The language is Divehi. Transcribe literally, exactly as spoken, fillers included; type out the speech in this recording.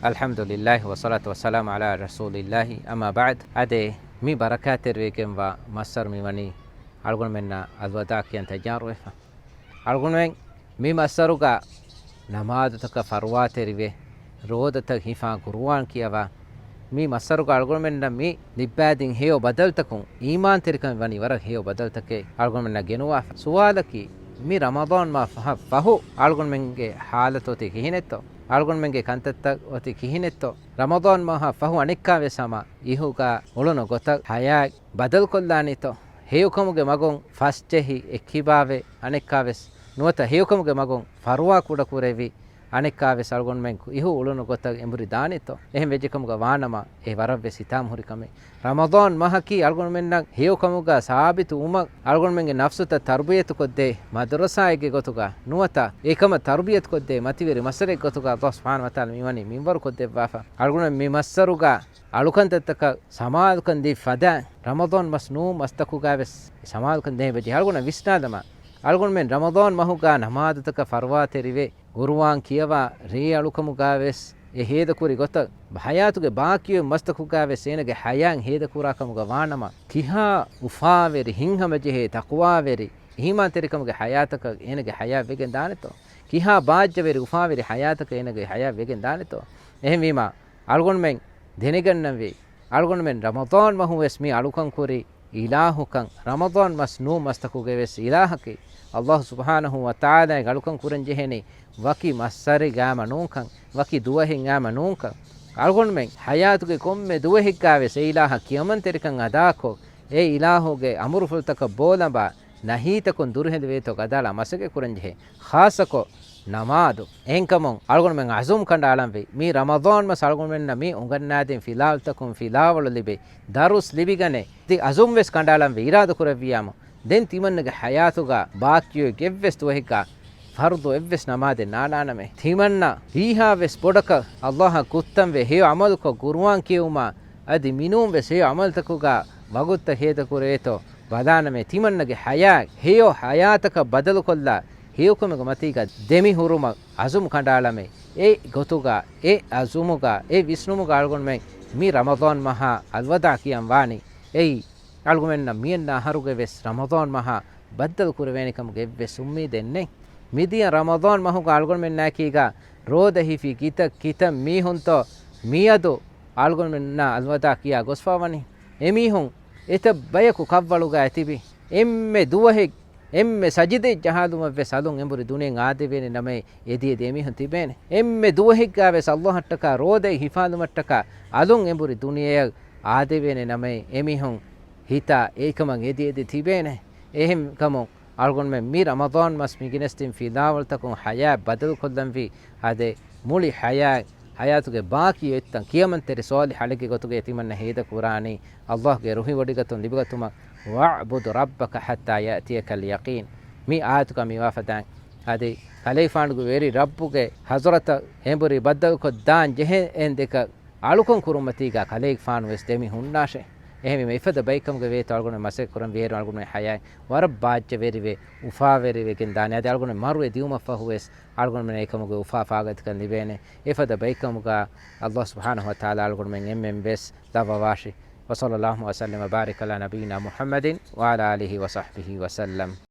އަލްޙަމްދުލިއްލާހި ވައްޞަލާތު ވައްސަލާމު ޢަލާ ރަސޫލިއްލާހި، އައްމާ ބަޢްދު. އާދެ، މި ބަރަކާތްތެރިވެގެންވާ މައްސަރު މިވަނީ އަޅުގަނޑުމެންނަށް އަލްވަދާޢަކަން ތައްޔާރުވެފަ. އަޅުގަނޑުމެން މި މައްސަރުގަ ނަމާދުތަކަށް ފަރުވާތެރިވެ، ރޯދަތައް ހިފާ، ޤުރުއާން ކިޔަވާ، މި މައްސަރުގަ އަޅުގަނޑުމެންނަށް މި ލިއްބާދިން ހެޔޮ ބަދަލުތަކުން، އީމާންތެރިކަމެއް ވަނީ ވަރަށް ހެޔޮ ބަދަލުތަކެއް އަޅުގަނޑުމެންނަށް ގެނުވާފަ. ސުވާލަކީ، މި ރަމަޟާން މަހަށް ފަހު އަޅުގަނޑުމެންގެ ޙާލަތު އޮތީ ކިހިނެއްތޯ؟ އަޅުގަނޑުމެންގެ ކަންތައްތައް އޮތީ ކިހިނެއްތޯ؟ ރަމަޟާން މަހަށް ފަހު އަނެއްކާވެސް ހަމަ އިހުގަ އުޅުނު ގޮތަށް ޙަޔާތް ބަދަލުކޮށްލާނީތޯ؟ ހެޔޮކަމުގެ މަގުން ފަސްޖެހި އެއްކިބާވެ، އަނެއްކާވެސް ނުވަތަ ހެޔޮކަމުގެ މަގުން ފަރުވާ ކުޑަކުރެވި، އަނެއްކާވެސް އަޅުގަނޑުމެން އިހު އުޅުނު ގޮތަށް އެނބުރި ދާނެތޯ؟ އެހެން ވެއްޖެކަމުގަ ވާނަމަ، އެ ވަރަށްވެސް ހިތާމަހުރި ކަމެއް. ރަމަޟާން މަހަކީ އަޅުގަނޑުމެންނަށް ހެޔޮކަމުގަ ސާބިތު ވުމަށް، އަޅުގަނޑުމެންގެ ނަފްސުތައް ތަރުބިޔަތުކޮށްދޭ މަދުރަސާއެއްގެ ގޮތުގަ ނުވަތަ، އެކަމަށް ތަރުބިޔަތުކޮށްދޭ މަތިވެރި މައްސަރެއްގެ ގޮތުގަ ﷲ ސުބްޙާނަހޫ ވަތަޢާލާ މިވަނީ މިންވަރުކޮށްދެއްވާފަ. އަޅުގަނޑުމެން މި މައްސަރުގަ އަޅުކަންތައްތަކަށް ސަމާލުކަން ދީ ފަދައިން، ރަމަޟާން މަސް ނޫން މަސްތަކުގައިވެސް ސަމާލުކަން ދޭން ވެއްޖެ. އަޅުގަނޑަށް ވިސްނާލަމާ، އަޅުގަނޑުމެން ރަމަޟާން މަހުގަ ނަމާދުތަކަށް ފަރުވާތެރިވެ، ޤުރުއާން ކިޔަވާ، ރޭ އަޅުކަމުގައިވެސް އެ ހޭދަކުރި ގޮތަށް، ޙަޔާތުގެ ބާކީ މަސްތަކުގައިވެސް އޭނަގެ ޙަޔާތް ހޭދަކުރާ ކަމުގަ ވާނަމަ، ކިހާ އުފާވެރި، ހިތްހަމަޖެހޭ، ތަޤްވާވެރި، އީމާންތެރިކަމުގެ ޙަޔާތަކަށް އޭނަގެ ޙަޔާތް ވެގެން ދާނެތޯ؟ ކިހާ ބާއްޖަވެރި، އުފާވެރި ޙަޔާތަކަށް އޭނަގެ ޙަޔާތް ވެގެން ދާނެތޯ؟ އެހެންވީމާ، އަޅުގަނޑުމެން ދެނެގަންނަންވީ، އަޅުގަނޑުމެން ރަމަޟާން މަހުވެސް މި އަޅުކަން ކުރި އިލާހުކަން، ރަމަޟާން މަސް ނޫން މަސްތަކުގެވެސް އިލާހަކީ، ﷲ ސުބްޙާނަހޫ ވަތަޢާލާގެ އަޅުކަން ކުރަން ޖެހެނީ ވަކި މައްސަރެއް ގާމަ ނޫންކަން، ވަކި ދުވަހެއް ގާމަ ނޫންކަން. އަޅުގަނޑުމެން ޙަޔާތުގެ ކޮންމެ ދުވަހެއްގާވެސް އެ އިލާހަށް ކިޔަމަންތެރިކަން އަދާކޮށް، އެ އިލާހުގެ އަމުރުފުޅުތަކަށް ބޯލަނބާ، ނަހީތަކުން ދުރުހެލިވޭތޯ ގަދައަޅާ މަސައްކަތް ކުރަންޖެހޭ. ޚާއްޞަކޮށް، ނަމާދު. އެހެންކަމުން އަޅުގަނޑުމެން ޢަޒުމް ކަނޑައަޅަންވީ، މި ރަމަޟާން މަސް އަޅުގަނޑުމެންނަށް މި އުނގަންނާދިން ފިލާވަޅުތަކުން ފިލާވަޅު ލިބި، ދަރުސް ލިބިގަނެ، ތި ޢަޒުމް ވެސް ކަނޑައަޅަންވީ، އިރާދަކުރެއްވިއްޔާމު، ދެން ތިމަންނަގެ ޙަޔާތުގަ ބާކީ އެއްވެސް ދުވަހެއްގަ ފަރުޟު އެއްވެސް ނަމާދެއް ނާނާނަމޭ. ތިމަންނަ ވީހާވެސް ބޮޑަކަށް ﷲ އަށް ކުއްތަންވެ ހެޔޮ ޢަމަލުކޮށް، ޤުރުއާން ކިޔެވުމާ އަދި މިނޫންވެސް ހެޔޮ ޢަމަލުތަކުގަ ވަގުތުތައް ހޭދަކުރެވޭތޯ ބަލާނަމޭ. ތިމަންނަގެ ޙަޔާތް ހެޔޮ ޙަޔާތަކަށް ބަދަލުކޮށްލާ، ހެޔޮކަމުގެ މަތީގަ ދެމިހުރުމަށް ޢަޒުމް ކަނޑައަޅަމޭ. އެ ގޮތުގަ، އެ ޢަޒުމުގަ، އެ ވިސްނުމުގަ އަޅުގަނޑުމެން މި ރަމަޟާން މަހާ އަލްވަދާޢު ކިޔަން ވާނީ. އެއީ، އަޅުގަނޑުމެންނަށް މިއަންނަ އަހަރުގެ ވެސް ރަމަޟާން މަހާ ބައްދަލު ކުރެވޭނެ ކަމުގެ އެއްވެސް އުއްމީދެއް ނެތް. މިދިޔަ ރަމަޟާން މަހުގަ އަޅުގަނޑުމެންނާއެކީގަ ރޯދަ ހިފި ކިތައް ކިތައް މީހުންތޯ މިއަދު އަޅުގަނޑުމެންނާ އަލްވަދާޢު ކިޔާ ގޮސްފަ ވަނީ. އެމީހުން އެތައް ބަޔަކު ކަށްވަޅުގަ ތިބި، އެންމެ ދުވަހެއް، އެންމެ ސަޖިދައެއް ޖަހާލުމަށް ވެސް އަލުން އެނބުރި ދުނިޔެއަށް އާދެވޭނެ ނަމައި، އެދި އެދި އެމީހުން ތިބޭނެ. އެންމެ ދުވަހެއްގަ ވެސް ﷲ އަށްޓަކާ ރޯދައެއް ހިފާލުމަށްޓަކާ އަލުން އެނބުރި ދުނިޔެއަށް އާދެވޭނެ ނަމައި، އެމީހުން ހިތާ އެކަމަށް އެދި އެދި ތިބޭނެ. އެހެންކަމުން އަޅުގަނޑުމެން މި ރަމަޟާން މަސް މިގެނެސްދިން ފިލާވަޅުތަކުން ޙަޔާތް ބަދަލުކޮށްލަންވީ. އާދެ، މުޅި ޙަޔާތް، ޙަޔާތުގެ ބާކީ އޮތްތަން ކިޔަމަންތެރި ޞާލިޙު ޢަމަލެއްގެ ގޮތުގައި ތިމަންނަ ހޭދަ ކުރާނީ، ﷲ ގެ ރުހިވޮޑިގަތުން ލިބިގަތުމަށް. "وَاعْبُدْ رَبَّكَ حَتَّىٰ يَأْتِيَكَ الْيَقِينُ." މި އާޔަތުގަ މިވާފަދައިން، އަދި ކަލޭގެފާނުގެ ވެރި ރައްބުގެ ޙަޟްރަތަށް އެނބުރި ބައްދަލުކޮށްދާން ޖެހޭ އެން ދެކަށް އަޅުކަން ކުރުމަތީގަ ކަލޭގެފާނު ވެސް ދެމި ހުންނާށޭ. އެހެންވީމަ އެފަދަ ބައެއްކަމުގެ ވޭތޯ އަޅުގަނޑު މަސައްކަތް ކުރަން ވީއިރު އަޅުގަނޑު ޙަޔާތް ވަރަށް ބާއްޖަވެރިވެ، އުފާވެރިވެގެން ދާނެ. އަދި އަޅުގަނޑު މަރުވެ ދިއުމަށްފަހު ވެސް އަޅުގަނޑުމެން އެކަމުގެ އުފާ ފާގަތިކަން ލިބޭނެ. އެފަދަ ބައެއްކަމުގަ ﷲ ސުބްޙާނަހޫ ވަތަޢާލާ އަޅުގަނޑުމެން އެންމެން ވެސް ލައްވަވާށި. وصلى الله وسلم وبارك على نبينا محمد وعلى آله وصحبه وسلم.